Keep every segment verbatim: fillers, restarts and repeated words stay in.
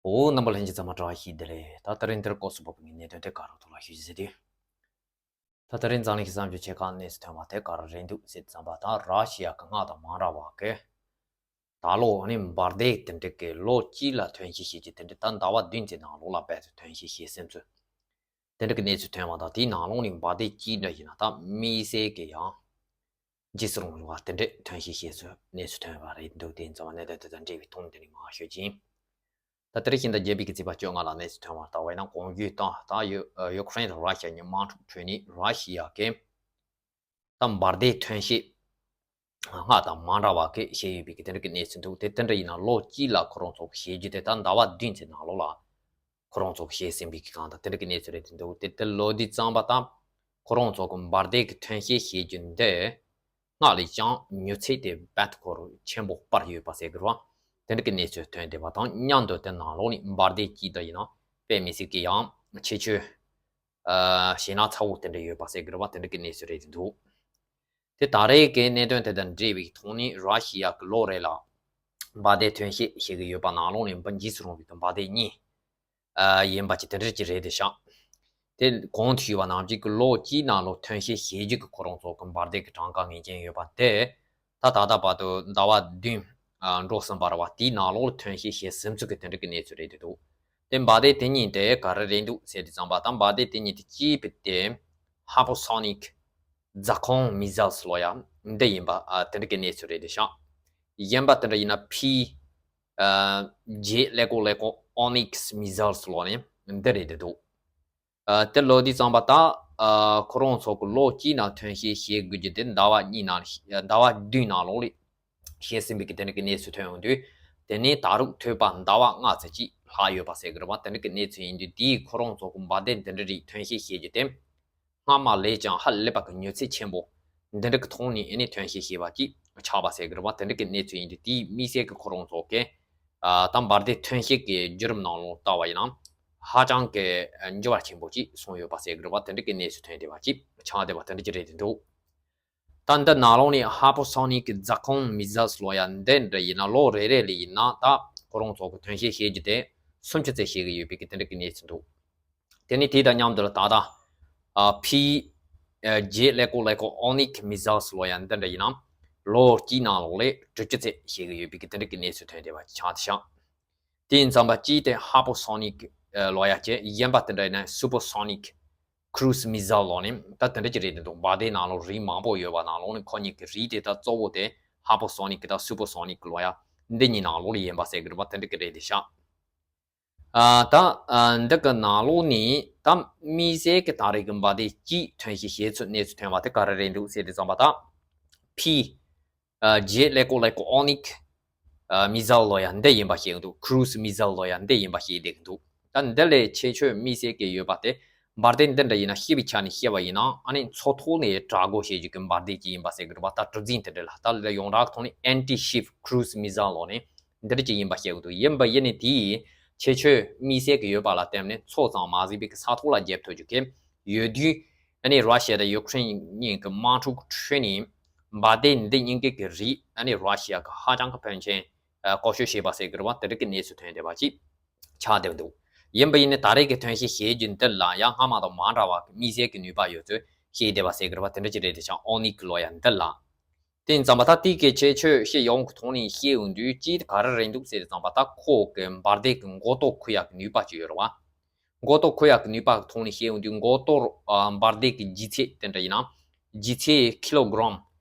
འོ། རྣམ་པ་ལྷན་རྒྱས་ཚང་མ་བཀྲ་ཤིས་བདེ་ལེགས། ད་དེ་རིང་འདིར་སྐོར་སུ་བབས་པའི་གནད་དོན་དེ་ག་རུ་ཐུག་ལ་ཞུ་རྒྱུ་ཟེར་དུས། ད་དེ་རིང་འཛམ་གླིང་གི་གསར་འགྱུར་ཆེ་ཁག་གནས་སུ་ཐོན་པ་དེ་ག་རེ་རེད་འདུག་ཟེར་དུས་ཙམ་པ། ད་ར་ཤི་ཡ་གི་སྔགས་དང་མ་འདྲ་བ་གི། ད་ལོ་ནི་འབར་མདེལ་དེ་འདྲ་གི་ལོ་གཅིག་ལ་ཐོན་སྐྱེད་བྱེད་རྒྱུ་དེ་འདྲ། ད་ཟླ་བ་བདུན་ཙམ་ནང་ལོགས་ལ་རྦད་དེ་ཐོན་སྐྱེད་བྱེད་སྲིད་ཚུལ། དེ་འདྲ་གི་གནས་ཚུལ་ཐོན་པ་དང་། དེའི་ནང་ལོགས་ནས་འབར་མདེལ་གཅིག་འདྲ་ཡིན་ན་ད་དམིགས་བསལ་གྱི་ཡང་འཇིགས་སུ་རུང་བ་དེ་འདྲས་ཐོན་སྐྱེད་བྱེད་ཚུལ་གནས་ཚུལ་ཐོན་པ་རེད་འདུག་དེ་ཡིན་ཙང་གནད་དོན་དེ་དང་འབྲེལ་བའི་ཐོག་ནས་དེ་རིང་མར་ཤོད་ཀྱིན། ད་དེ་རིང་ཕྱི་ཟླ་བརྒྱད་པའི་གི་ཚེས་པ་བཅོ་ལྔ་ལ་གནས་ཚུལ་ཐོན་པ་ལྟ་བས་ན། གོང་བརྗོད་ལྟར་ད་ཡུ་ཡུ་ཀེ་རེན་དང་ར་ཤི་ཡ་གཉིས་དམག་འཁྲུག་ཁྲོད་ནས་ར་ཤི་ཡ་གིས་ད་འབར་མདེལ་ཐོན་སྐྱེད་སྔགས་དང་མ་འདྲ་བ་གི་བྱས་ཡོད་པའི་གི་དེ་འདྲ་གི་གནས་ཚུལ་འདུག་དེ་དེ་འདྲ་ཡིན་ན་ལོ་གཅིག་ལ་ཁོ་རང་ཚོ་གི་བྱེད་རྒྱུ་དེ་ད་ཟླ་བ་བདུན་ཙམ་ནང་ལོགས་ལ་ཁོ་རང་ཚོ་གི་བྱས་ཟིན་པའི་གི་སྒང་དང་དེ་འདྲ་གི་གནས་ཚུལ་རེད་དེ་འདུག་དེ་དེ་ལོ་དུས་ཙམ་པ་ད་ཁོ་རང་ཚོ་གི་འབར་མདེལ་གི་ཐོན་སྐྱེད་བྱེད་རྒྱུ་འདི་སྔགས་ལས་ཀྱང་མྱུར་ཚད་དེ་རྦད་ཁོ་རང་ཆེན་པོ་སྤར་ཡོད་པ་ཟེར་དགོས་རེད་བ། དེ་འདྲ་གི་གནས་ཚུལ་ཐོན་བསྡད་པ་དང་མཉམ་དུ་དེ་ནང་ལོགས་ནས་འབར་མདེལ་གཅིག་འདྲ་ཡིན་ན་དཔེ་མི་སྲིད་ཀྱི་ཡང་ཁྱད་ཆོས་ཞེད་སྣང་ཚ་བོ་དེ་འདྲ་ཡོད་པ་ཟེར་དགོས་རེད་བ། དེ་འདྲ་གི་གནས་ཚུལ་རེད་དེ་འདུག་དེ་ད་རེས་ཀྱི་གནད་དོན་དེ་དང་འབྲེལ་བའི་ཐོག་ནས་ར་ཤི་ཡ་གི་ལོ་རེ་ལ་འབར་མདེལ་ཐོན་སྐྱེད་བྱེད་ཀྱི་ཡོད་པ་ནང་ལོགས་ནས་འབར་འཇིགས་སུ་རུང་བའི་འབར་མདེལ་གཉིས་ཨ་ཡིན་པ་ཅིག་དེ་འདྲ་ཅིག་རེད་དེ་ཤག་དེ་གོང་དུ་ཞུས་པ་ནང་བཞིན་གྱི་ལོ་གཅིག་ནང་ལོགས་ཐོན་སྐྱེད་བྱེད་རྒྱུ་གི་ཁོ་རང་ཚོ་གི་འབར་མདེལ་གྱི་གྲངས་ཀ་ངེས་ཅན་ཡོད་པ་དེ། ད་ད་ལྟ་བར་དུ་ཟླ་བ་བདུན་ཨ་འགྲོ་ཟིན་པ་རེད་བ། དེའི་ནང་ལོགས་ལ་ཐོན་སྐྱེད་བྱས་ཟིན་ཚུལ་གྱི་དེ་འདྲ་གི་གནས་ཚུལ་རེད་དེ་འདུག་དེ་འབར་མདེལ་དེ་གཉིས་དེ་ག་རེ་རེད་འདུག་ཟེར་དུས་ཙམ་པ། ད་འབར་མདེལ་དེ་གཉིས་དེ་གཅིག་པུ་དེ་ཧ་པོ་སོ་ནིག་ཛ་ཁོང་མི་ཟེལ་ལོ་ཡ་འདི་ཡིན་པ་ཨ་དེ་འདྲ་གི་གནས་ཚུལ་རེད་དེ་ཤག་གཞན་པ་དེ་འདྲ་ཡིན་ན་ཕི་ཨ་ཇེ་ལེ་ཀོ་ལེ་ཀོ་ཨོ་ནིག་སི་མི་ཟེལ་ལོ་ནི་འདི་རེད་དེ་འདུག་ཨ་དེ་ལོ་དུས་ཙམ་པ་ད་ཨ་ཁོ་རང་ཚོ་གི་ལོ་གཅིག་ནང་ཐོན་སྐྱེད་བྱེད་དགོས་རྒྱུ་དེ་ཟླ་བ་གཉིས་ནང་ཟླ་བ་བདུན་ནང་ལོགས་ལ་བྱས་ཟིན་པའི་གི་དེ་འདྲ་གི་གནས་ཚུལ་ཐོན་ཡོང་དུས། དེ་ནས་ད་རུང་ཐོན་པ་ཟླ་བ་ལྔ་ཙམ་ཅིག་ལྷག་ཡོད་པ་ཟེར་གི་རེད་བ། དེ་འདྲ་གི་གནས་ཚུལ་ཡིན་དུས་དེའི་ཁོ་རང་ཚོ་གི་འབར་མདེལ་འདི་འདྲ་རིགས་ཐོན་སྐྱེད་བྱེད་རྒྱུ་དེ་སྔ་མ་ལས་ཀྱང་ཧ་ལས་པ་གི་མྱུར་ཚད་ཆེན་པོ་འདི་འདྲ་གི་ཐོག་ནས་ཨ་ནི་ཐོན་སྐྱེད་བྱས་པ་ཅིག་ཆགས་པ་ཟེར་གི་རེད་བ། དེ་འདྲ་གི་གནས་ཚུལ་ཡིན་དུས་དེའི་དམིགས་བསལ་གི་ཁོ་རང་ཚོ་གི་ཨ་ད་འབར་མདེལ་ཐོན་སྐྱེད་ཀྱི་བརྒྱུད་རིམ་ནང་ལོགས་ལྟ་བ་ཡིན་ན་ཧ་ཅང་གི་འགྱུར་བ་ཆེན་པོ་ཅིག་སོང་ཡོད་པ་ཟེར་གི་རེད་བ། དེ་འདྲ་གི་གནས་ཚུལ་ཐོན་བསྡད་པ་ཅིག་ཆགས་བསྡད་པ་དེ་འདྲ་ཅིག་རེད་དེ་འདུག་ད་འདི་ནང་ལོགས་ནས་ཧ་པོ་སོ་ནིག་ཛ་ཁོང་མི་ཟེལ་ལོ་ཡ་འདི་འདྲ་ཡིན་ན་ལོ་རེ་རེ་ལ་ཡིན་ན་ད་ཁོ་རང་ཚོ་གི་ཐོན་སྐྱེད་བྱེད་རྒྱུ་དེ་སུམ་ཅུ་ཙམ་བྱེད་ཀྱི་ཡོད་པའི་གི་དེ་འདྲ་གི་གནས་ཚུལ་འདུག་དེ་ནས་དེ་དང་མཉམ་དུ་ལ་ད་ལྟ་ཨ་ཕི་ཨ་ཇེ་ལེ་ཀོ་ལེ་ཀོ་ཨོ་ནིག་མི་ཟེལ་ལོ་ཡ་འདི་འདྲ་ཡིན་ན་ལོ་གཅིག་ནང་ལོགས་ལ་དྲུག་ཅུ་ཙམ་བྱེད་ཀྱི་ཡོད་པའི་གི་དེ་འདྲ་གི་གནས་ཚུལ་ཐོན་བསྡད་པ་ཆགས་བསྡད་ཤག་དེ་ཡིན་ཙམ་པ་གཅིག་དེ་ཧ་པོ་སོ་ནིག་ལོ་ཡ་བྱས། གཞན་པ་དེ་འདྲ་ཡིན་ན་སུ་པོ་སོ་ནིག་ཁུ་རུ་སི་མི་ཟེལ་ལོ་ནི་ད་དེ་འདྲ་ཅིག་རེད་དེ་འདུག་འབར་མདེལ་ནང་ལོགས་རིགས་མང་པོ་ཡོད་པ་ནང་ལོགས་ནས་ཁོ་གཉིས་ཀྱི་རིགས་དེ་ད་གཙོ་བོ་དེ་ཧ་པོ་སོ་ནིག་དང་སུ་པོ་སོ་ནིག་ལོ་ཡ་འདི་གཉིས་ནང་ལོགས་ལ་ཡིན་པ་ཟེར་གི་རེད་པ། དེ་འདྲ་གི་རེད་དེ་ཤག་ཨ་ད་ཨ་འདི་གི་ནང་ལོགས་ནས་ད་དམིགས་བསལ་གྱི་ད་རེས་ཀྱི་འབར་མདེལ་གཅིག་ཐོན་སྐྱེད་བྱས་ཚུལ་གནས་ཚུལ་ཐོན་པ་དེ་ག་རེ་རེད་འདུག་ཟེར་དུས་ཙམ་པ། ད་ཕི་ཨ་ཇེ་ལེ་ཀོ་ལེ་ཀོ་ཨོ་ནིག་ཨ་མི་ཟེལ་ལོ་ཡ་འདི་ཡིན་པ་ཤེས་ཀྱི་འདུག་ཁུ་རུ་སི་མི་ཟེལ་ལོ་ཡ་འདི་ཡིན་པ་ཤེས་བསྡད་ཀྱི་འདུག་ད་འདི་ལས་ཁྱད་ཆོས་དམིགས་བསལ་གྱི་ཡོད་པ་དེ་འབར་མདེལ་འདི་འདྲ་ཡིན་ན་སྤྱི་པའི་ཆ་ནས་བཤད་པ་ཡིན་ན་ཨ་ནི་མཚོ་ཐོག་ནས་དྲག་རྒོལ་བྱེད་རྒྱུ་གི་འབར་མདེལ་ཅིག་ཡིན་པ་ཟེར་གྱི་འདུག་པ། ད་གྲུ་གཟིངས་དེ་འདྲ་ལ་ད་ལ་ཡོངས་གྲགས་ཐོག་ནས་ཨན་ཊི་ཤིབ་ཁུ་རུ་སི་མི་ཟེལ་ལོ་ནི་འདི་འདྲ་ཅིག་ཡིན་པ་ཤེས་ཀྱི་འདུག་ཡིན་པ་ཡིན་ནའི་དེའི་ཁྱད་ཆོས་དམིགས་བསལ་གྱི་ཡོད་པ་ལ་བརྟེན་ནས་མཚོ་ཙམ་མ་ཟད་པའི་གི་ས་ཐོག་ལ་རྒྱབ་ཐུབ་རྒྱུ་གི་ཡོད་དུས། ཨ་ནི་ར་ཤི་ཡ་དང་ཡུ་ཀེ་རེན་གཉིས་ཀྱི་དམག་འཁྲུག་ཁྲོད་ནས་འབར་མདེལ་འདི་གཉིས་ཀའི་གི་རིགས་ཨ་ནི་ར་ཤི་ཡ་གི་ཧ་ཅང་གི་ཕོན་ཆེན་ཨ་བཀོལ་སྤྱོད་བྱས་པ་ཟེར་གི་རེད་པ། དེ་འདྲ་གི་གནས་ཚུལ་ཐོན་བསྡད་པ་ཅིག་ཆགས་བསྡད་འདུག་ཡིན་པ་ཡིན་ནའི་ད་རེས་ཀྱི་ཐོན་སྐྱེད་བྱེད་རྒྱུ་འདི་ལ་ཡང་སྔ་མ་དང་མ་འདྲ་བ་གི་དམིགས་བསལ་གྱི་ནུས་པ་ཡོད་ཚུལ་བཤད་བསྡད་པ་ཟེར་གི་རེད་པ། དེ་འདྲ་ཅིག་རེད་དེ་ཤག་ཨོ་ནིག་ལོ་ཡ་འདི་ལ། དེ་ཡིན་ཙམ་པ་ད་དེ་གི་ཁྱད་ཆོས་བཤད་ཡོང་གི་ཐོག་ནས་བཤད་ཡོང་དུས་གཅིག་ག་རེ་རེད་འདུག་ཟེར་དུས་ཙམ་པ། ད་ཁོ་གི་འབར་མདེལ་གི་མགོ་ཏོག་ཁུར་ཡག་གི་ནུས་པ་ཅིག་ཡོད་རེད་པ། མགོ་ཏོག་ཁུར་ཡག་གི་ནུས་པ་གི་ཐོག་ནས་བཤད་ཡོང་དུས་མགོ་ཏོག་ཨ་འབར་མདེལ་གི་ལྗིད་ཚད་དེ་འདྲ་ཡིན་ན་ལྗིད་ཚད་ཀི་ལོ་གྲམ་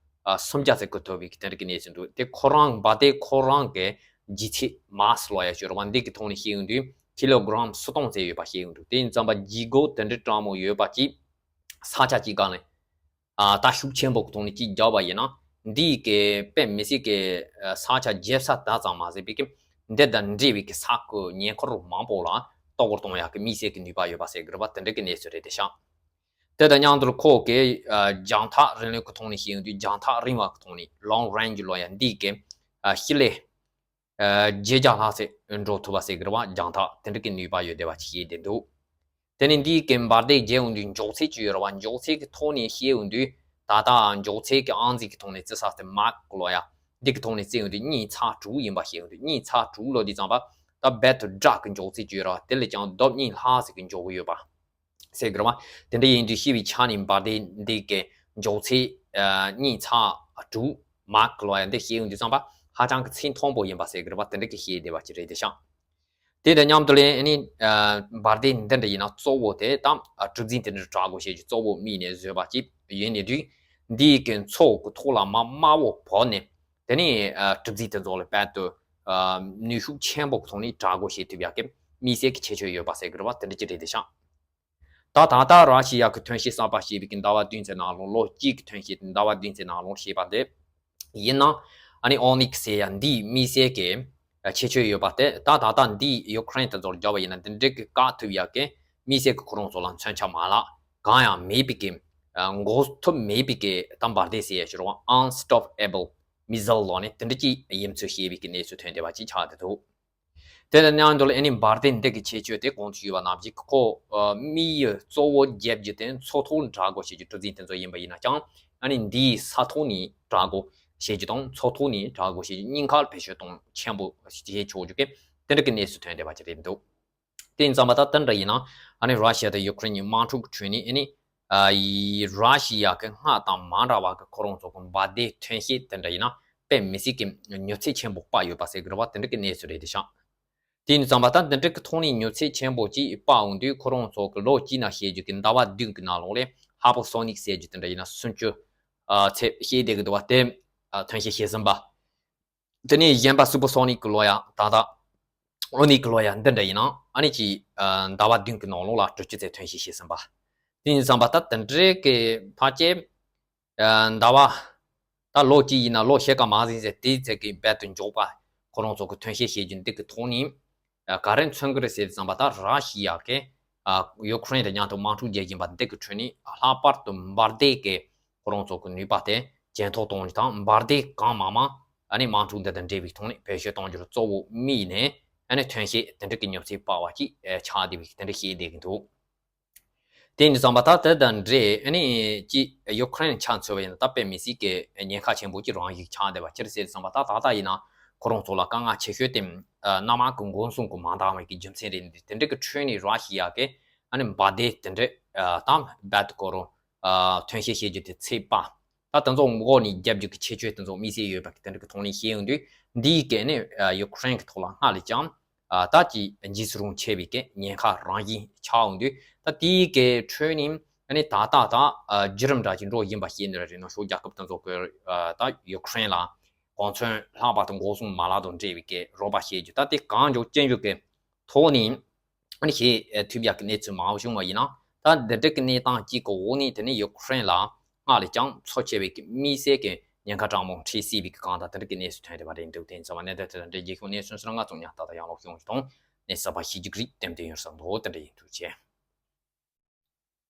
ཨ་སུམ་བརྒྱ་ཙམ་ཁུར་ཐུབ་པའི་གི་དེ་འདྲ་གི་གནས་ཚུལ་འདུག་དེ་ཁོ་རང་འབར་མདེལ་ཁོ་རང་གི་ལྗིད་ཚད་མཱ་སི་ལབ་ཡག་ཅིག་ཡོད་རེད་པ། འདི་གི་ཐོག་ནས་བཤད་ཡོང་དུས་ཀི་ལོ་གྲམ་སུམ་སྟོང་ཙམ་ཡོད་པ་བཤད་ཡོང་དུས། དེ་ཡིན་ཙམ་པ་ལྗིད་འགོག་དེ་འདྲ་གྲང་མོ་ཡོད་པ་ཅིག་ས་ཆ་གཅིག་སྒང་ལ་ཨ་ད་ཤུགས་ཆེན་པོ་གི་ཐོག་ནས་གཅིག་རྒྱག་པ་ཡིན་ན། འདིའི་གི་དཔེ་མི་སྲིད་གི་ཨ་ས་ཆ་རྒྱབ་ས་དེ་ཙམ་མ་ཟད་པའི་གི་འདི་དང་འབྲེལ་བའི་གི་ས་ཁུལ་ཉེ་འཁོར་མང་པོ་ལ་གཏོར་རྒོལ་གཏོང་ཡག་གི་དམིགས་བསལ་གི་ནུས་པ་ཡོད་པ་ཟེར་གི་རེད་པ། དེ་འདྲ་གི་གནས་ཚུལ་རེད་དེ་ཤག་དེ་དང་མཉམ་དུ་ཁོ་གི་ཨ་རྒྱང་ཐག་རིང་ལོས་གི་ཐོག་ནས་བཤད་ཡོང་དུས་རྒྱང་ཐག་རིང་བ་གི་ཐོག་ནས་ལོང་རེན་ཇི་ལབ་ཡག་འདིའི་གི་ཨ་སྤྱི་ལེ་ཨ་བརྒྱད་བརྒྱ་ལྷག་ཙམ་འགྲོ་ཐུབ་པ་ཟེར་གི་རེད་པ། རྒྱང་ཐག་དེ་འདྲ་གི་ནུས་པ་ཡོད་བསྡད་པ་ཅིག་བཤད་བསྡད་འདུག་དེ་ནས་འདིའི་གི་འབར་མདེལ་རྒྱག་ཡོང་དུས་མགྱོགས་ཚད་ཅིག་ཡོད་རེད་པ། མགྱོགས་ཚད་ཀྱི་ཐོག་ནས་བཤད་ཡོང་དུས་ད་ལྟ་མགྱོགས་ཚད་ཀྱི་ཨང་རྩིས་ཀྱི་ཐོག་ནས་བརྩི་ས་དེ་མཱག་ལབ་ཡག་འདི་གི་ཐོག་ནས་བརྩི་ཡོང་དུས་གཉིས་ཚེག་དྲུག་ཡིན་པ་བཤད་ཡོང་དུས། གཉིས་ཚེག་དྲུག་ལབ་དུས་ཙམ་པ་ད་ ད་རྦད་དེ་དྲག་གི་མགྱོགས་ཚད་ཅིག་ཡོད་རེད་བ། དེ་ལས་ཀྱང་ལྡབ་གཉིས་ལྷག་ཙམ་གྱི་མགྱོགས་ཀྱི་ཡོད་པ་ཟེར་གི་རེད་བ། དེ་འདྲ་ཡིན་དུས་བཤད་པའི་ཆ་ནས་འབར་མདེལ་འདི་གི་མགྱོགས་ཚད་ཨ་གཉིས་ཚེག་དྲུག་མཱག་ལོ་ཡ་འདི་བཤད་ཡོང་དུས་ཙམ་པ་ཧ་ཅང་གི་ཚད་མཐོན་པོ་ཡིན་པ་ཟེར་གི་རེད་བ། དེ་འདྲ་གི་བཤད་བསྡད་པ་ཅིག་རེད་དེ་ཤག་དེ་དང་མཉམ་དུ་ལ་ཨ་ནི་ཨ་འབར་མདེལ་འདི་འདྲ་ཡིན་ན་གཙོ་བོ་དེ་ད་ཨ་གྲུ་གཟིངས་དེ་འདྲ་དྲག་པོ་བྱས་ཀྱི་གཙོ་བོ་དམིགས་ནས་བཟོས་པ་ཅིག་ཡིན་ནི་དུས། འདིའི་གི་མཚོ་གི་ཐོག་ལ་མར་དམའ་བོ་བབས་ནས། དེ་ནས་ཨ་གྲུ་གཟིངས་དེ་ཚོ་ལ་རྦད་དེ་ཨ་ནུས་ཤུགས་ཆེན་པོ་གི་ཐོག་ནས་དྲག་པོ་བྱེད་ཐུབ་ཡག་གི་དམིགས་བསལ་གྱི་ཁྱད་ཆོས་ཡོད་པ་ཟེར་གི་རེད་བ། དེ་འདྲ་ཅིག་རེད་དེ་ཤག་ད་ད་ལྟ་ར་ཤི་ཡ་གི་ཐོན་སྐྱེད་གསར་པ་ཞེས་པའི་གི་ཟླ་བ་བདུན་ཙམ་ནང་ལོགས། ལོ་གཅིག་གི་ཐོན་སྐྱེད་དེ་ཟླ་བ་བདུན་ཙམ་ནང་ལོགས་ཞེས་པ་དེ་ཡིན་ན། ཨ་ནི་ཨོ་ནིག་ཟེར་ཡ་འདིའི་དམིགས་བསལ་གྱི་ཁྱད་ཆོས་ཡོད་པ་དེ། ད་ད་ལྟ་འདིའི་ཡུ་ཀེ་རེན་དེ་ཚོར་བརྒྱབ་པ་ཡིན་ན་འདི་འདྲའི་གི་བཀག་ཐུབ་ཡག་གི་དམིགས་བསལ་གྱི་ཁོ་རང་ཚོ་ལ་མཚོན་ཆ་མ་ལག་གང་ཡང་མེད་པའི་གི་འགོག་ཐུབ་མེད་པའི་གི་ད་འབར་མདེལ་ཟེར་ཡ་ཞིག་རེད་བ། Unstoppable Missile ལབ་ནས་དེ་འདྲ་ཅིག་ཡིན་ཚུལ་བཤད་པའི་གི་གནས་ཚུལ་ཐོན་བསྡད་པ་ཅིག་ཆགས་བསྡད་འདུག་དེ་ལ་མཉམ་དུ་ལ་ཨ་ནི་འབར་མདེལ་འདི་གི་ཁྱད་ཆོས་དེ་གོང་དུ་ཞུས་པ་ནང་བཞིན་ཁོ་ཨ་དམིགས་ཡུལ་གཙོ་བོ་རྒྱབ་རྒྱུ་དེ་མཚོ་ཐོག་དྲག་པོ་བྱེད་རྒྱུ་གྲུ་གཟིངས་དེ་ཚོ་ཡིན་པ་ཡིན་ན་ཀྱང་། ཨ་ནི་འདིའི་ས་ཐོག་ནས་དྲག་པོ་བྱེད་རྒྱུ་དང་མཚོ་ཐོག་ནས་དྲག་པོ་བྱེད་རྒྱུ་གཉིས་ཀར་བེད་སྤྱོད་གཏོང་ཆེན་པོ་བྱེད་ཆོག་རྒྱུ་གི་དེ་འདྲ་གི་གནས་ཚུལ་ཐོན་བསྡད་པ་ཅིག་རེད་འདུག་དེ་ཡིན་ཙང་མ་ད་དེ་འདྲ་ཡིན་ན་ཨ་ནི་ར་ཤི་ཡ་དང་ཡུ་ཀེ་རེན་གཉིས་དམག་འཁྲུག་ཁྲོད་ནས་ཨ་ནི་ཨ་ཡི་ར་ཤི་ཡ་གི་སྔར་དང་མ་འདྲ་བ་གི་ཁོ་རང་ཚོ་གི་འབར་མདེལ་ཐོན་སྐྱེད་དེ་འདྲ་ཡིན་ན་དཔེ་མི་སྲིད་ཀྱི་མྱུར་ཚད་ཆེན་པོ་སྤར་ཡོད་པ་ཟེར་གི་རེད་བ། དེ་འདྲ་གི་གནས་ཚུལ་རེད་དེ་ཤག་དེ་ཡིན་ཙང་མ་ད་འདི་འདྲ་གི་ཐོག་ནས་མྱུར་ཚད་ཆེན་པོ་ཅིག་སྤར་འོང་དུས་ཁོ་རང་ཚོ་གི་ལོ་གཅིག་ནང་བཤད་རྒྱུ་གི་ཟླ་བ་བདུན་གི་ནང་ལོགས་ལ་ཧའི་པར་སོ་ནིག་ཟེར་རྒྱུ་དེ་འདྲ་ཡིན་ན་སུམ་ཅུ་ཨ་ཚད་བཤད་བསྡད་གི་འདུག་བ། དེ་ཨ་ཐོན་སྐྱེད་བྱས་ཟིན་པ། དེ་ནས་གཞན་པ་སུ་པར་སོ་ནིག་གི་ལོ་ཡ་ད་ལྟ་ཨོ་ནིག་གི་ལོ་ཡ་འདི་འདྲ་ཡིན་ན་ཨ་ནི་ཅིག་ཨ་ཟླ་བ་བདུན་གི་ནང་ལོགས་ལ་དྲུག་ཅུ་ཚད་ཐོན་སྐྱེད་བྱས་ཟིན་པ། དེ་ཡིན་ཙང་མ་ད་དེ་འདྲའི་གི་ཕལ་ཆེར་ཨ་ཟླ་བ་ད་ལོ་གཅིག་ཡིན་ན་ལོ་ཕྱེད་ཀ་མ་ཟིན་ཟེར་དེའི་ཚད་ཀྱི་རྦད་དེ་མགྱོགས་པ་ཁོ་རང་ཚོ་གི་ཐོན་སྐྱེད་བྱེད་རྒྱུ་འདི་གི་ཐོག་ནས་ཨ་ག་རེ་མཚོན་གི་རེད་ཟེར་ཙང་མ་ད་ར་ཤི་ཡ་གི་ཨ་ཡུ་ཀེ་རེན་དང་མཉམ་དུ་དམག་འཁྲུག་རྒྱག་བཞིན་པ་འདི་གི་ཁྲོད་ནས་ལྷག་པར་དུ་འབར་མདེལ་གི་ཁོ་རང་ཚོ་གི་ནུས་པ་དེ་ཇེ་མཐོར་གཏོང་རྒྱུ་དང་། འབར་མདེལ་གང་མང་མང་ཨ་ནི་དམག་འཁྲུག་འདི་དང་འབྲེལ་བའི་ཐོག་ནས་བེད་སྤྱོད་གཏོང་རྒྱུར་གཙོ་བོ་དམིགས་ནས་ཨ་ནི་ཐོན་སྐྱེད་དེ་འདྲ་གི་མྱུར་ཚད་སྤར་བ་ཅིག་ཨ་ཆགས་བསྡད་པའི་དེ་འདྲ་བཤད་བསྡད་ཀྱི་འདུག་དེ་ཡིན་ཙང་མ་ད་དེ་དང་འབྲེལ་ཨ་ནི་ཅི་ཡུ་ཀེ་རེན་ཆ་མཚོན་པ་ཡིན་ན་ད་དཔེ་མི་སྲིད་ཀྱི་ཉེན་ཁ་ཆེན་པོ་ཅིག་རང་བཞིན་ཆགས་བསྡད་པ་ཅིག་རེད་ཟེར་ཙང་མ་ད་ད་ལྟ་ཡིན་ན་ཁོ་རང་ཚོ་ལ་དཀའ་ངལ་ཆེ་ཤོས་དེ་ཨ་གནམ་དམག་གི་འགོ་སྲུང་གི་མ་འདང་བའི་གི་རྒྱུ་མཚན་རེད། འདི་དེ་འདྲ་གི་ཁྲོད་ནས་ར་ཤི་ཡ་གི་ཨ་ནི་འབར་མདེལ་དེ་འདྲ་ཨ་ད་རྦད་དེ་ཁོ་རང་ཨ་ཐོན་སྐྱེད་བྱེད་རྒྱུ་དེ་ཚད་སྤར། ད་དེ་ཚོ་འགོག་ནས་རྒྱབ་རྒྱུ་གི་ཁྱད་ཆོས་དེ་ཚོ་དམིགས་བསལ་ཡོད་པ་གི་དེ་འདྲ་གི་ཐོག་ནས་བཤད་ཡོང་དུས། འདིའི་གི་ནི་ཨ་ཡུ་ཀེ་རེན་གི་ཐོག་ལ་སྔར་ལས་ཀྱང་ཨ་ད་ཅིག་འཇིགས་སུ་རུང་ཆེ་བའི་གི་ཉེན་ཁ་རང་བཞིན་ཆགས་འོང་དུས། ད་དེའི་གི་ཁྲོད་ནས་ཨ་ནི་ད་ལྟ་ད་ཨ་བརྒྱུད་རིམ་འདྲ་ཅིག་འགྲོ་བཞིན་པ་ཞིག་ནི་རེད། ནུབ་ཕྱོགས་རྒྱལ་ཁབ་དེ་ཚོ་གི་ཨ་ད་ཡུ་ཀེ་རེན་ལ་གོ་མཚོན་ལྷག་པར་དུ་འགོག་སྲུང་མ་ལག་དང་འབྲེལ་བའི་གི་རོགས་པ་བྱེད་རྒྱུ། ད་དེ་གང་མགྱོགས་ཅི་མགྱོགས་ཀྱི་ཐོག་ནས་ཨ་ནི་ཞེས་ཐུབ་ཡག་གི་གནས་ཚུལ་མང་པོ་བྱུང་བ་ཡིན་ན། ད་འདི་འདྲ་གི་གནས་སྟངས་གཅིག་གི་འོག་ནས་དེ་ནས་ཡུ་ཀེ་རེན་ལ་སྔར་ལས་ཀྱང་འཚོ་ཆེ་བའི་གི་དམིགས་བསལ་གྱི་ཉེན་ཁ་གྲང་མོ་འཕྲད་སྲིད་པའི་གི་གང་ལྟར་དེ་འདྲ་གི་གནས་ཚུལ་ཐོན་བསྡད་པ་རེད་འདུག་དེ་ཡིན་ཙང་མ་གནད་དོན་དེ་དང་འབྲེལ་རྒྱལ་ཁབ་གནས་ཚུལ་ཟུར་ང་ཚོ་ཉག་ཏག་ཏག་ཡང་ལོག་ཤོང་ཞིག་དང་གནས་ཚུལ་པ་ཞིག་རྒྱུགས་རིགས་ཏན་ཏན་ཡོད་བསམ་འདུག་དེ་འདྲ་ཡིན། ཐུགས་རྗེ་ཆེ།